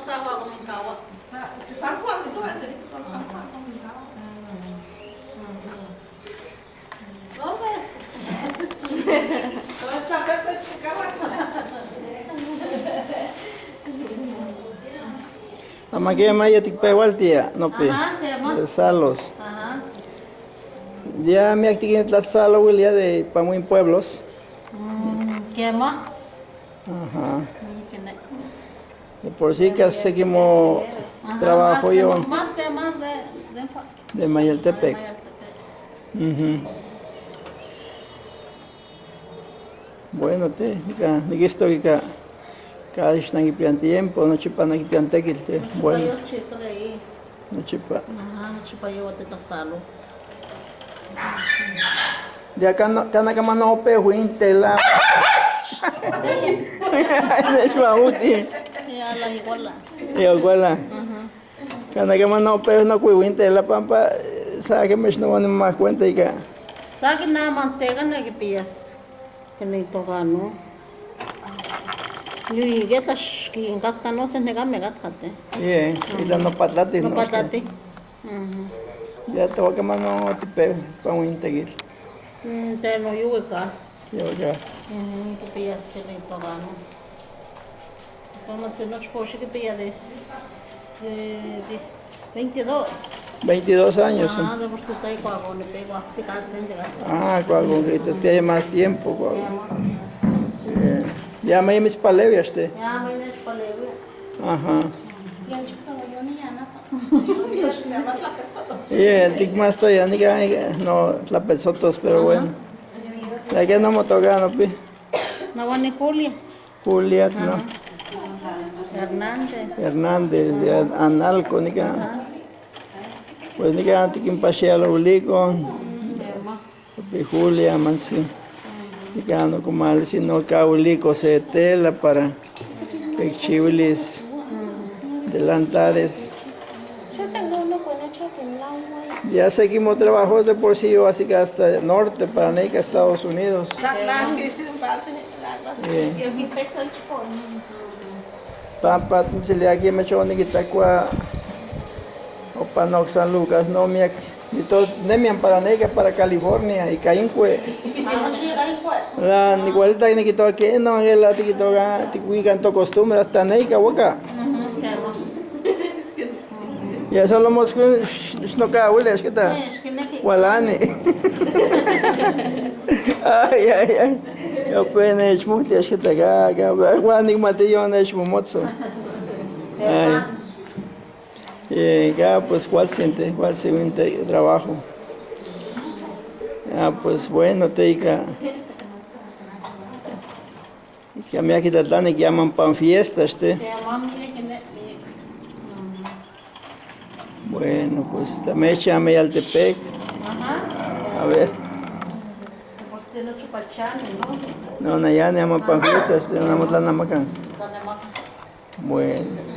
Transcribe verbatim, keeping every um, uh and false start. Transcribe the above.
San Juan Comunicagua. San Juan, San Juan Comunicagua. Aman kema ya tikpehwaltia nopi. Ajá, kema. De Salos. Ajá. Ya miak tikin tlasalouilia de Pamuin pueblos. Mm, kema. Ajá. Mm, kene. De por sí casi seguimos trabajo yo. Más de, más de, de, de Mayaltepec. Mayaltepec. Ujú. Bueno, te, nika, nikistok ika, kaish nankipian tiempo, nochipa nankipian tekil, te. Bueno. Nochipa. Ajá, nochipa yewa tetlasalo. Ya kana, kana kama no pe huin tela. Nechmahuti. Ya la iguala. Ya iguala. Ajá. Kana kama no pe no kui huin tela pampa, sa ke mesh no van más cuenta ika. Sa ke na manteca na ke pias. Kene tokano. Yui, ketash ki katkano se nega me katkate. Ye, ila no patlati. No patlati. Mhm. Ya te waka mano tipe pa un integil. Mm, te no yuwe ka. Yuwe ka. Mhm, ke pias kene tokano. Vamos a hacer noche por si que pilla de, eh, dis-, veintidós. Veintidós años. Ah, sí. De por su tai cuago, le pego a picar, se llega. Ah, cuago, que te tiene más tiempo, cuago. Ya, ya me mis palabras, te. Ya me mis palabras. Ajá. Ya, chico, yo ni ya nada. Yo ni ya nada. Sí, el tic más estoy, ya ni que, no, la pesotos, pero bueno. Ya que no me toca, no, pi. No, ni Julia. Juliet, ¿no? Ajá. Hernández. Hernández, de Analco, nika. Ajá. Pues nika tikin pashialouliko. Mm, hermano. Papi Julia, mansi. Nika no kumal, sino kauliko se tela para pekchiwilis delantares. Yo tengo uno con hecho que no, güey. Ya seguimos trabajo de por sí, yo así que hasta el norte, para Neika, Estados Unidos. La, la que hice un parte, la, la. Bien. Y aquí pesa el chico. Pampa, se le aquí me echó ni quitar cua, o pa no San Lucas, no, mira, y todo, nemian para Neika, para California, y Cainque. Ah, sí, Cainque. La, igual está ni quito aquí, no, él la te quito acá, te cuidan tu costumbre, hasta Neika, boca. Ujú, claro. Ya solo mos no ka wile, es que está. Walani. Ay, ay, ay. Yo pues ne chmuti, es que está acá, acá. Walani mate yo ne chmumotso. Ay. Y acá pues cuál siente, cuál siente trabajo. Ah, pues bueno, te diga. Que me aquí tratando que llaman pan fiesta, este. Bueno, pues también llama Mayaltepec. Ajá. A ver. No, no, ya llaman pan fiesta, este, no, no, no, no. Bueno.